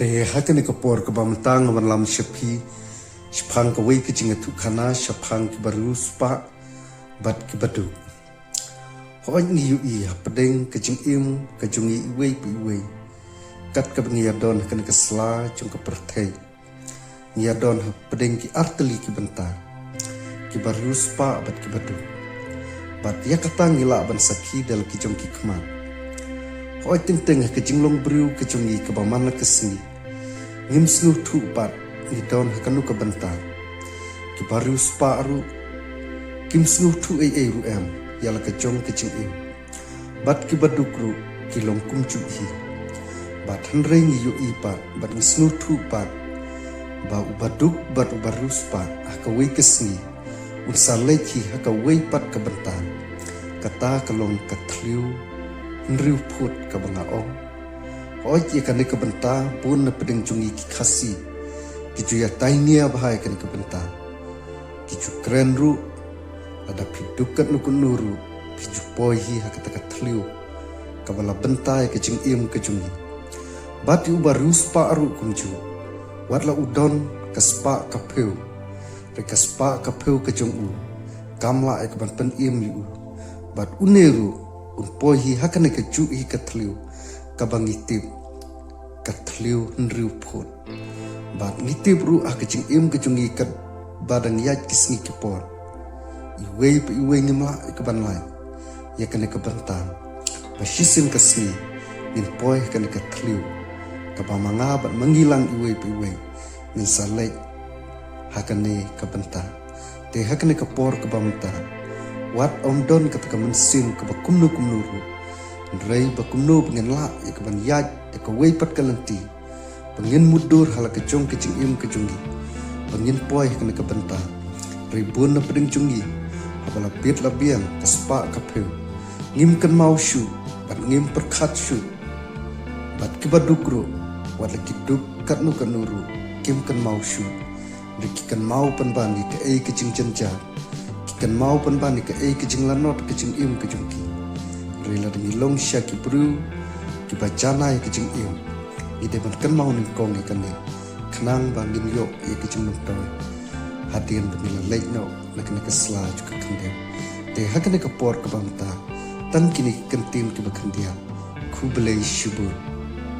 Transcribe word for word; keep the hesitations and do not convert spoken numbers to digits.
Te ha kane ka por kaba mynta nga wanlam sha phi shaphang kawei ka jingïathuhkhana shaphang kiba riewspah bad kiba duk. Hooid, ngi ïohi hapdeng ka jingim ka jong ngi iwei pa iwei, kat kaba ngi ïadon ha kane ka sla jong ka pyrthei, ngi ïadon hapdeng ki artylli ki bynta, kiba riewspah bad kiba duk. Bad ïa kata ngi lah ban sakhi da la ki jong ki khmat. Hooid, teng teng ha ka jinglong briew ka jong ngi kaba man la ka sngi, ngim sngewthuh pat ngi don ha kano ka bynta. Kiba riewspah ruh kim sngewthuh ei ei ruh em ïa la ka jong ka jingim. Bad kiba duk ruh ki long kumjuh hi. Bad hynrei ngi ïohi pat bad ngi sngewthuh pat ba uba duk bad uba riewspah ha kawei ka sngi un sa leit hi ha kawei pat ka bynta. Kata ka long ka thliew hynriew phut kaba nga ong. Hooid, ïa kane ka bynta bun na pdeng jong ngi ki Khasi ki ju ïa tai nia bha ïa kane ka bynta. Ki ju kren ruh, lada phi duk katno katno ruh phi ju poi hi ha kata ka thliew kaba la bynta ïa ka jingim ka jong ngi. Bad ïa uba riewspah ruh kumjuh, wat la u don ka spah ka phew, hynrei ka spah ka phew ka jong u kam lah ïa ka ban pynim ïa u. Bad une ruh un poi hi ha kane kajuh hi ka thliew kaba ngi tip, ka thliew hynriew phut. Bad ngi tip ruh ha ka jingim ka jong ngi katba dang ïaid ki sngi ki por, iwei pa iwei ngim lah ïa ka ban lait ïa kane ka bynta ba shisien ka sngi ngin poi ha kane ka thliew kaba ma nga bad ma ngi lang iwei pa iwei ngin sa leit ha kane ka bynta. Te ha kane ka por kaba mynta, wat ym don kata ka mynsiem kaba kumno kumno ruh, hynrei ba kumno ba ngin lah ïa ka ban ïaid ïa kawei pat ka lynti ba ngin mutdur ha la ka jong ka jingim ka jong ngi ba ngin poi ha kane ka bynta. Hynrei bun na pdeng jong ngi, haba la bit la biang ka spah ka phew, ngim kynmaw shuh bad ngim pyrkhat shuh. Bad kiba duk ruh, wat la ki duk katno katno ruh, kim kynmaw shuh. Hynrei ki kynmaw pynban ïa kaei ka jingjynjar, ki kynmaw pynban ïa kaei ka jinglanot ka jingim ka jong ki. Hynrei lada ngi long sha ki briew kiba janai ka jingim, ngi dei ban kynmaw nyngkong ïa kane khnang ba ngin ïoh ïa ka jingmyntoi hadien ba ngi la leit noh na kane ka sla jong ka khyndew. Te ha kane ka por kaba mynta, tang kine ki kyntien kiba khyndiat. Khublei shibun.